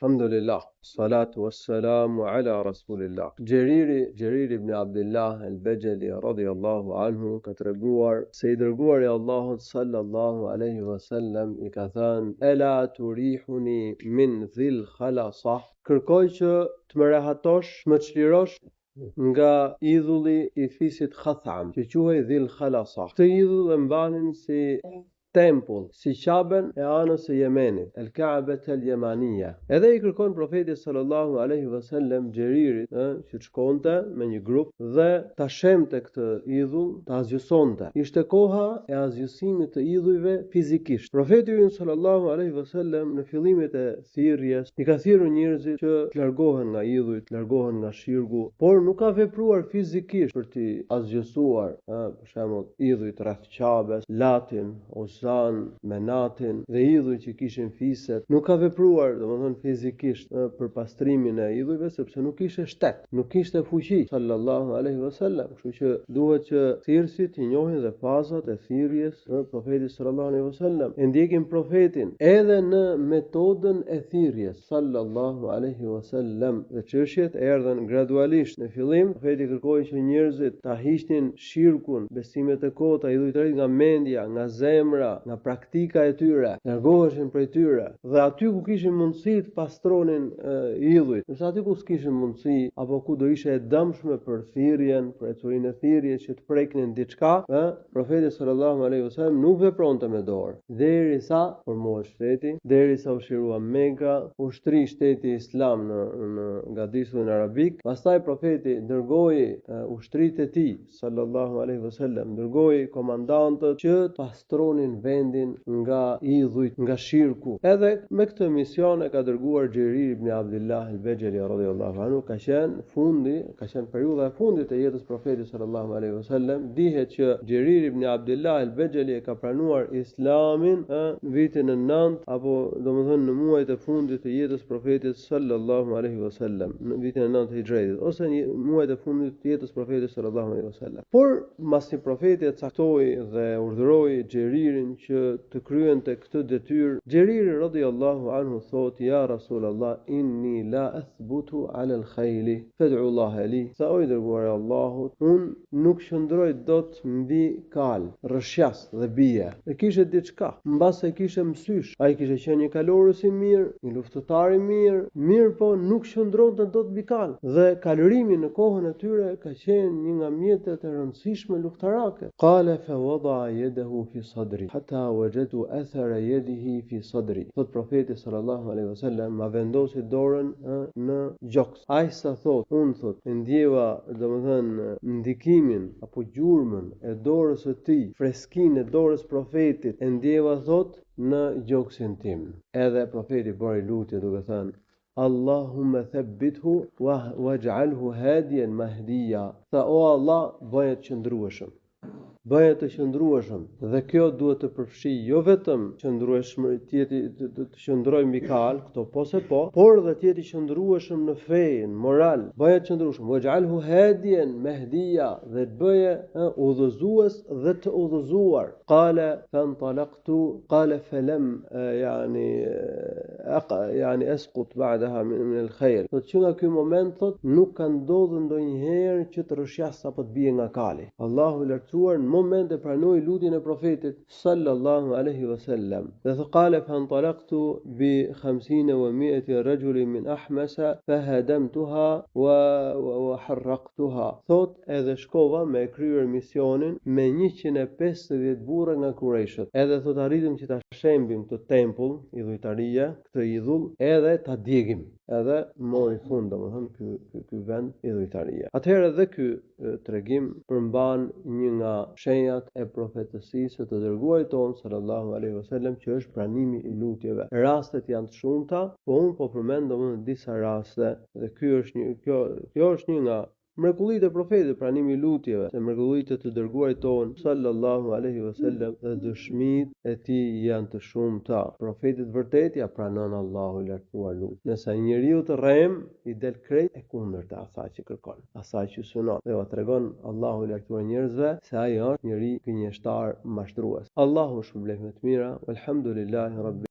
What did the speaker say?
Alhamdulillah, salatu wassalamu ala rasulillah. Xheriri, Xherir ibn Abdullah el-Bexheli radhiyallahu anhu ka treguar se i dërguari i Allahut sallallahu alaihi wasallam i ka thënë: "Ela turihuni min dhil khalasa?" Kërkoj që të më rehatosh, të më çlirosh nga idhulli i fisit Khatham, që quhej Dhil Khalasa. Këtë idhull e mbanin si tempull, si Qaben e anës së Jemenit, El Ka'bet el Jemania. Edhe i kërkon Profeti sallallahu alejhi ve sellem Xheririt, ë, që të shkonte me një grup dhe ta shembte këtë idhull, ta asgjësonte. Ishte koha e asgjësimit të idhujve fizikisht. Profeti ynë sallallahu alejhi ve sellem në fillimet e thirrjes, i ka thirrur njerëzit që të largohen nga idhujt, të largohen nga shirku, por nuk ka vepruar fizikisht për t'i asgjësuar, ë, për shembull, idhujt rreth Qabes, Latin, Uzan, Menatin dhe idhujt që kishin fiset, nuk ka vepruar, domethënë fizikisht, ë, për pastrimin e idhujve sepse nuk ishte shtet, nuk kishte fuqi, sallallahu alaihi wasallam. Kështu që duhet që thirrësit t'i njohin dhe fazat e thirrjes së Profetit sallallahu alaihi wasallam, e ndjekin profetin edhe në metodën e thirrjes sallallahu alaihi wasallam. Dhe çështjet erdhën gradualisht. Në fillim profeti kërkoi që njerëzit ta hiqnin shirkun, besimet e kota, idhujtaritë nga mendja, nga zemra, nga praktika e tyre, largoheshin prej tyre. Dhe aty ku kishin mundësi të pastronin idhujt, ndërsa aty ku s'kishin mundësi apo ku do ishte e dëmshme për thirrjen, për ecurinë e thirrjes që të preknin diçka, ë, profeti sallallahu alaihi wasallam nuk vepronte me dorë, derisa formohet shteti, derisa u çlirua Meka, u shtri shteti islam në në gadishullin arabik, pastaj profeti dërgoi ushtritë e tij sallallahu alaihi wasallam dërgoi komandantët që të pastronin vendin nga idhujt, nga shirku. Edhe me këtë mision e ka dërguar Xherir ibn Abdullah al-Bexheli radhiyallahu anhu, ka qenë fundi, ka qenë periudha e fundit e jetës profetit sallallahu alaihi wasallam. Dihet që Xherir ibn Abdullah al-Bexheli e ka pranuar Islamin ë në vitin e 9 apo domethënë në muajt e fundit të jetës profetit sallallahu alaihi wasallam në vitin e 9 të Hixhretit ose në muajt e fundit të jetës profetit sallallahu alaihi wasallam. Por mbasi profeti e caktoi dhe urdhëroi Xheririn që të kryente këtë detyrë, Xheriri radhiyallahu anhu thotë ja Rasulullah inni la athbutu ala al-khayli fad'u Allah li. Tha o i dërguar i Allahut, unë nuk qëndroj dot mbi kalë, rrëshqas dhe bie. E kishte diçka, mbase kishte mësysh. Ai kishte qenë një kalorës i mirë, një luftëtar i mirë, mirëpo nuk qëndronte dot mbi kalë. Dhe kalërimi në kohën e tyre ka qenë një nga mjetet e rëndësishme luftarake. Qale fa wada'a yadahu fi sadri hatta wajadtu athara yadihi fi sadri. Thotë Profeti sallallahu alejhi ve sellem, ma vendosi dorën në gjoks. Aq sa thotë, unë thotë, e ndjeva, domethënë, ndikimin apo gjurmën e dorës së tij, freskinë e dorës profetit, e ndjeva thotë, në gjoksin tim. Edhe profeti bëri lutje duke thënë, Allahumme thabbithu waj'alhu hadiyan mahdiya. Tha, o Allah, bëje të qëndrueshëm. Bëje të qëndrueshëm dhe kjo duhet të përfshijë jo vetëm qëndrueshmëri, të jetë të, të, të qëndrojë mbi kalë, këto po se po, por dhe të jetë i qëndrueshëm në fe, në moral. Bëje të qëndrueshëm, waj'alhu hadiyan mahdiya dhe të bëje udhëzues dhe të udhëzuar. Qala fantalaqtu Tu qale felem yani yani esqut ba'daha min min al khair. Thotë që nga ky moment thotë nuk ka ndodhur ndonjëherë që të rrëshqas apo të bie nga kali. Allahu i lartësuar në moment e pranoi lutjen e profetit sallallahu alaihi wasallam. Dhe thotë qale fantalaqtu bi 50 wa 100 rajulin min ahmasa fahadamtuha wa wa harraqtuha. Thotë Edhe shkova me e kryer misionin me 150 burra nga Kurejshët. Edhe thotë arritëm që ta shembim këtë tempull idhujtarie, këtë idhull, edhe ta djegim. Edhe mori fund, domethënë ky ky ky vend idhujtarie. Atëherë edhe ky tregim përmban një nga shenjat e profetësisë së të dërguarit tonë sallallahu alaihi wasallam që është pranimi i lutjeve. Rastet janë të shumta, po unë po përmend domethënë disa raste dhe ky është një kjo kjo është një nga Mrekullitë e Profetit, pranimi i lutjeve, se mrekullitë e të dërguarit tonë, sallallahu alejhi ve sellem, dhe dëshmitë e tij janë të shumta. Profetit të vërtetë ia pranon Allahu i Lartësuar lutjen. Ndërsa njeriut të rremë i del krejt e kundërta asaj që kërkon, asaj që synon. Dhe ua tregon Allahu i Lartësuar njerëzve se ai është njeri gënjeshtar, mashtrues. Allahu ju shpërbleftë me të mira, walhamdulillahi rabbil.